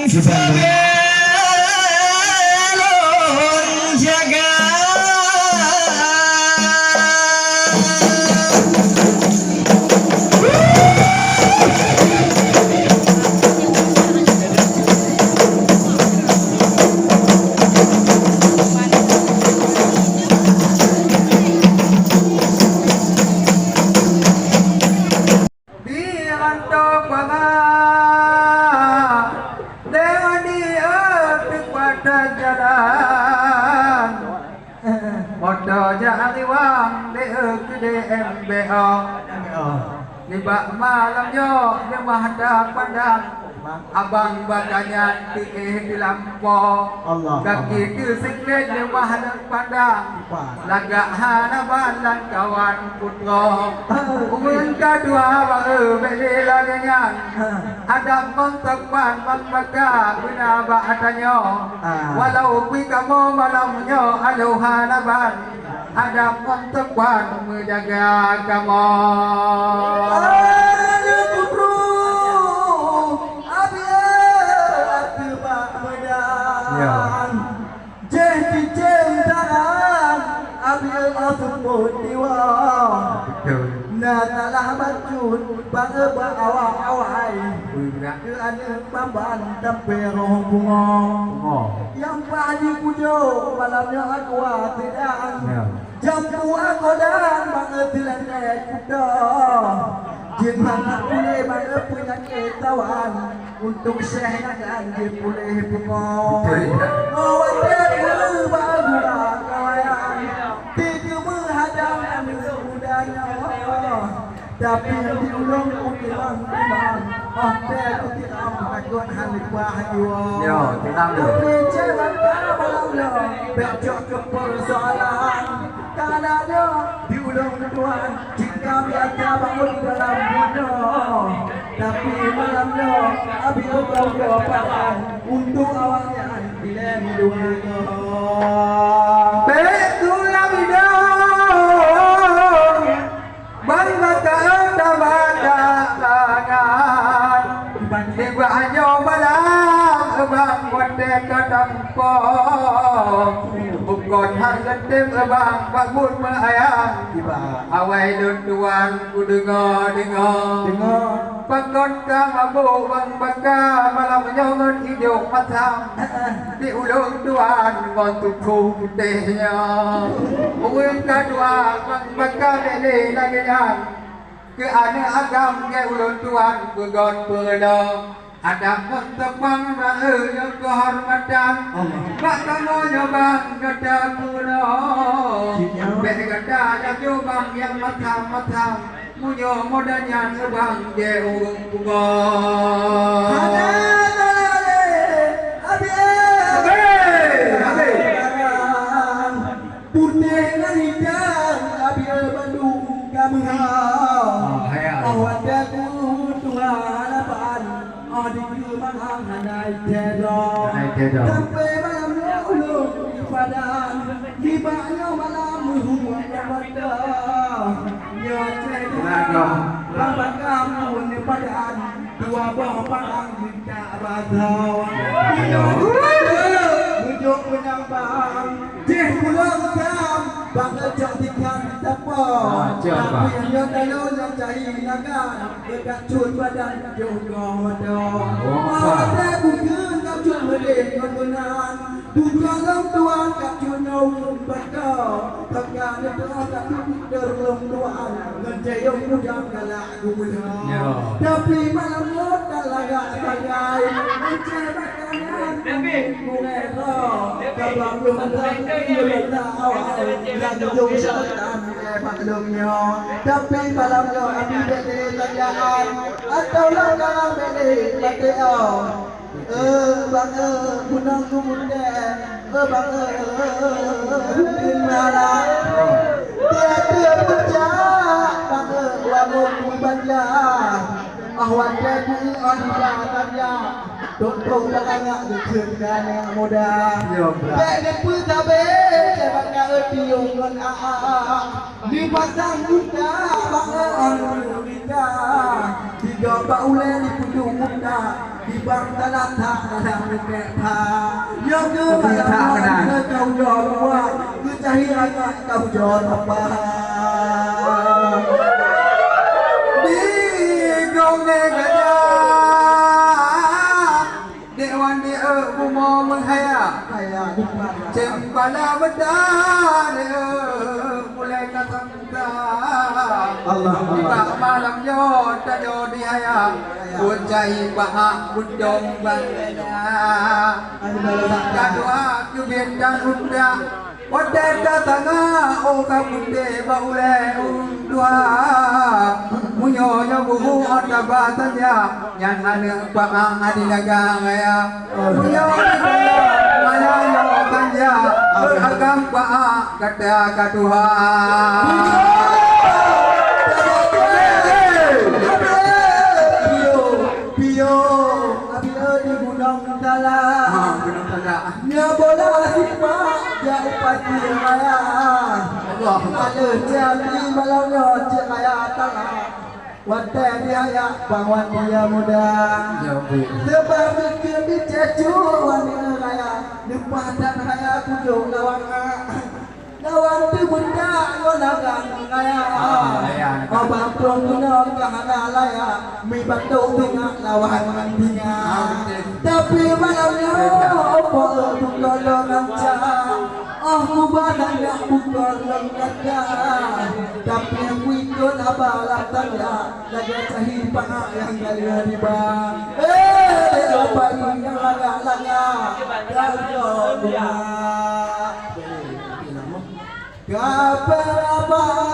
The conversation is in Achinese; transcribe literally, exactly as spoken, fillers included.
Sibang lôn jaga. Di rantau Panga, di, di, eh, teupatah jalan. Moto jak riwang, di, eh, keudeh M B O. Nibak malam nyoe, leumah tapandang. Abang bak nyan teuéh di lampôh. Allah, gaki Allah. Teusiklét leumah lôn pandang. Cepat. Lagak hana ban lam kawan putroe. Ah. Ureueng ka dua baru bèk lé lagèe nyan. Ah. Adab ngon sopan bang baka beuna bak tanyoe. Ah. Walau bri kamoe malam nyoe aloh hana ban. Adab ngon sopan meujaga kamoe. Aduh, Guru, Abi, Abi bak meudan. Ya. Jéh cicém tangan, Abi, oh, seupôt diwa. Betul. Na salah bacut, bang, bak awai-awai. Betul. Keu aneuk Bamban sampoe roh pungo. Pungo. Nyang paih jipujok malam nyoe aqua seudang. Ya. Jampu akodan bang teulantai kuto. Jeuet bang puléh bang peunyakét tawan. Untuk Syekh nyan jeuet puléh pungo. Betul, ya. Watèe guru bak gura kawayan. Di keumeuhadang aneuk muda nyoe. Tapi di ulôn kutimang-timang, oh, teuh kutimang takot hana leupah jiwa. Yo, tenang dulu. Tapi cerita malam nyoe, bèk cok keu persoalan. Karena nyoe di ulôn tuan, jika biasa bangun dalam bunoe. Tapi malam nyoe, Abi Lôn tau padan untuk awak nyan dilèe dua. Bèk tulah bidong. Bang mata tabata tangan, nibak nyoe malam bang watèe ka tampông. Bukon hana tem bang bak buet meuayang, awai lôn tuan kudeungoe-deungoe. Deungoe. Pakon ka mabök bang baka malam nyoe ngon idong masam. Di ulôn tuan ngon tutoe putéh nyoe. Ureueng ka dua bang baka bèk lé lagèe nyan. Keu aneuk agam gèt ulôn tuan peugot peulom. Adab ngon sopan rayeuk nyoe keuhormatan. Allah. Bak kamoe nyoe bang gata peunoh. Siap. Bèk gata laju bang nyang masam-masam. Meunyoe model nyan bang jeuet ureueng pungo. Hana lé, Abi, eh. Abi, Abi. Putéh ngon itam, Abi, eh, bandum ka meuhah. Oh, hai, hai. Oh, watèe ku tuha lapan. Oh, dikeue mangang hana itèe droe. Hana itèe droe. Sampoe malam nyoe ulôn di padan. Nibak nyoe malam meuhue mata. Nyoe cit bang baka pun di padan. Dua boh parang minta basa. Aduh. Meujok meunambang. Jih pulang tam. Bang cok ikan di tapong. Ah, cok, Bang. Tapi nyoe talo nyang cai naga. Dekat cut badan joh goh mata. Oh, Bang. Ada bukan kacau medeng ngon benang. Bukan lom tuan kacau nyawa baka. Baka nyoe tuan kacau dor lom tuan. Ngon jayong mujang galak gula. Ya. Tapi malam nyoe tak lagak sagai. Encik baka nyan murah roh. Kabang lom tuan, iya baka awai. Yang jong syaitan. Eh, maklum nyoe, tapi malam nyoe Abi bèk lé tajaan, atau lam kalang bèk lé maté, oh. Eh, bang, eh, gunong gumundèe, eh, bang, eh, keunaran. Tiep-tiep pucak, bang, eh, lamong mubanja. Ah, watèe ku, ah, ija tanya. Tôk-tôk bak aneuk geukheun keu aneuk muda. Yo, bra. Bèk geupeutabé, bak ka tiong ngon a-a-a. Dipasang buta, bak aneuk muda. Tiga bak ulèe dipujoh buta. Di bang tanah that kadang leupek that. Nyoe keuh malam nyoe keu kau jaweueb, keu cahya nyan kau jaweueb apa? Di gong nyan gajah, dek wan di euk bumoe meuhaya. Haya di bang. Cempala beda di euk mulai ka Allah, Allah. Nibak malam nyoe tanyoe dihaya, peucai paha bujong bangai. Ka dua keubiet dan utak, watèe tatanga, oh ka putéh bak ulèe ureueng tuha. Meunyoe nyoe buhu ata ba sanja, nyan aneuk paha di naga raya. Meunyoe di bulan maya nyoe ganja, agam baa gata ka tuha. Pio, pio, apabila di Gunong Tala. Ha, Gunong Tala. Nyoe bola sipak jak u Pati Raya. Allah. Aleuh jambi malam nyoe cit raya tala. Watèe dihayat bang wan dia muda. Ya, betul. Sebab mikir di cecu wan dia raya. Leupah dan raya kujok lawan a. Lawan tu benda ngon lawan raya. Ah, raya. Abang pun guna ka hana laya. Mi batuk tingak lawan tingak. Ah, betul. Tapi malam nyoe opo tu kalau rancak. Oh, kuba dan dak bukan lengkap. Tapi aku ikut abang lah tanya. Lagèe cahya paha nyang galeh diba. Eh, dek bayi nyang lagak-lagak. Kau jaweueb. Kapan abang